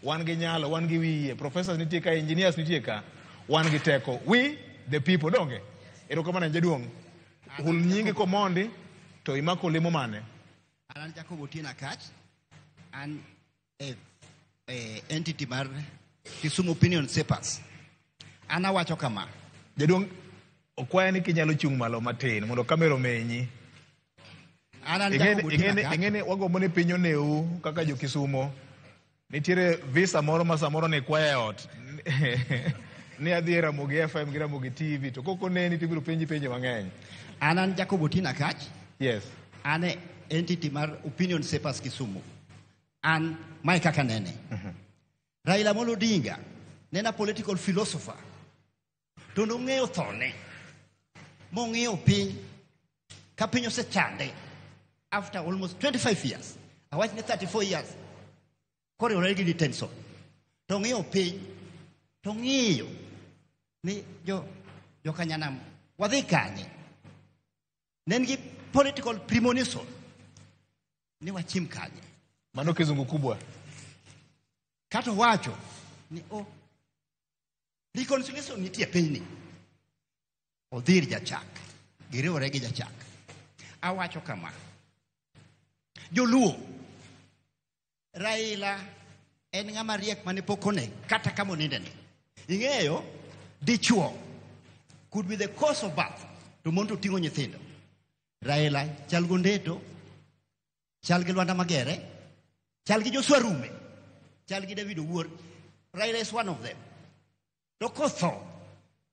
Wan gi nyalo, wan gi wiye, professors nitie ka, engineers nitie ka, wan gi teko. We the people, donge? Erokamano jaduong'. Hul nyingi komondi to imako lemo mane? An Jacob Otieno Akach, an e entity mar Kisumu Opinion Shapers. An awacho kama. Jaduong', okwaya ni kinyalo chung' malo matin mondo kamera omenyi. An Jacob Otieno Akach. Ing'eni wagombo ni piny oneu kaka jo Kisumo. Nitiere visa moro ma samoro ne kwaya e ot. Ni adhi e Ramogi FM gi Ramogi TV to kok oneni to ibiro penji penjo mang'eny. An Jacob Otieno Akach. Yes. An e entity mar Opinion Shapers Kisumu. An mae kaka nene. Raila Amolo Odinga ne en a political philosopher. To nong'eyo thone. Mong'iyo piny ka piny osechande after almost 25 years. Awach ni 34 years. Koriwore gi detention. To ng'iyo piny, to ng'iyo ni jo jokanyanam wadhi kanye. Ne en gi political premonition ni wachim kanye. Mano kizungu kubwa. Kato wacho ni o reconciliation nitie pinyni. Odhir jachak, giriwore gi jachak. Awacho kama. Joluo, Raila en ng'ama riek mane pok one kata kama onindeni. Ing'eyo, dichuo could be the cause of birth to mon to ting'o nyithindo. Raila chal gi Ondeto, chal gi Lwanda Magere, chal gi Joshua Rume, chal gi David Owuor. Raila is one of them. To kotho,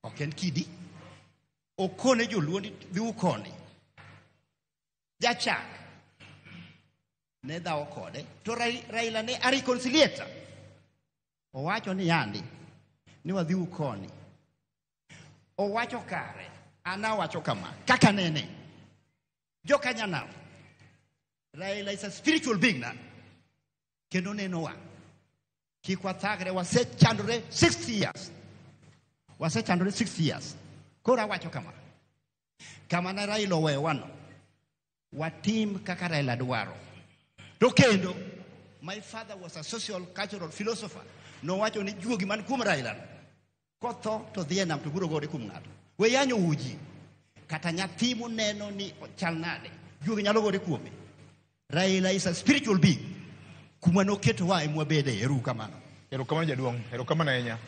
ok en kidi. Okone joluo ni dhiu koni. Jachak ne dhawo kode to Raila ne a reconciliator. Owacho ni yandi ni wadhiu koni. Owacho kare, an awacho kama, kaka nene. Jokanyanam, Raila is a spiritual being na. Kendo nenowa. Kik wathagre, wasechandore 60 years. Wasechandore 60 years. Koro awacho kama. Kama ne Raila owewano, watim kaka Raila dwaro. To kendo, my father was a social cultural philosopher. Nowacho ni juogi man kuom Raila no, kotho to dhi e nam to biro gore kuom ng'ato. We yanyo uji. Kata nyathi muneno ni chal nade, juogi nyalo gore kuome. Raila is a spiritual being. Kuma noketowa ema wabede, ero kamano. Erokamano jaduong', erokamano ahinya.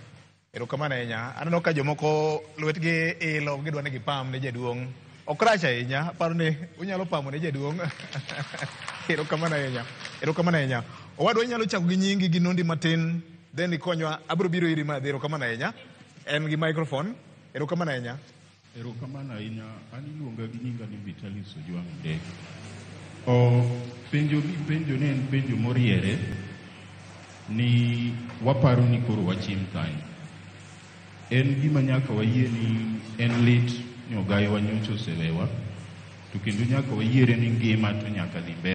Erokamano ahinya. Aneno ka jomoko lwetgi ilo gidwa ni gipam ne jaduong'. Ok rach ahinya, aparo ni unyalo pamo ne jaduong'. Erokamano ahinya. Erokamano ahinya. Owadwa inyalo chako gi nyingi gi nondi matin, then ikonywa. Abiro biro iri madhi. Erokamano ahinya. En gi microphone. Erokamano ahinya. Erokamano ahinya. An iluonga gi nyinga ni Vitalis Ojwang' Ndege. O penjo mipenjo ni en penjo moriere ni waparo ni koro wachim kanye. En gima nyaka wayie ni en lit ni ogayowa nyocha osewewa, to kendo nyaka wayiere ni ngima to nyaka dhi mbele.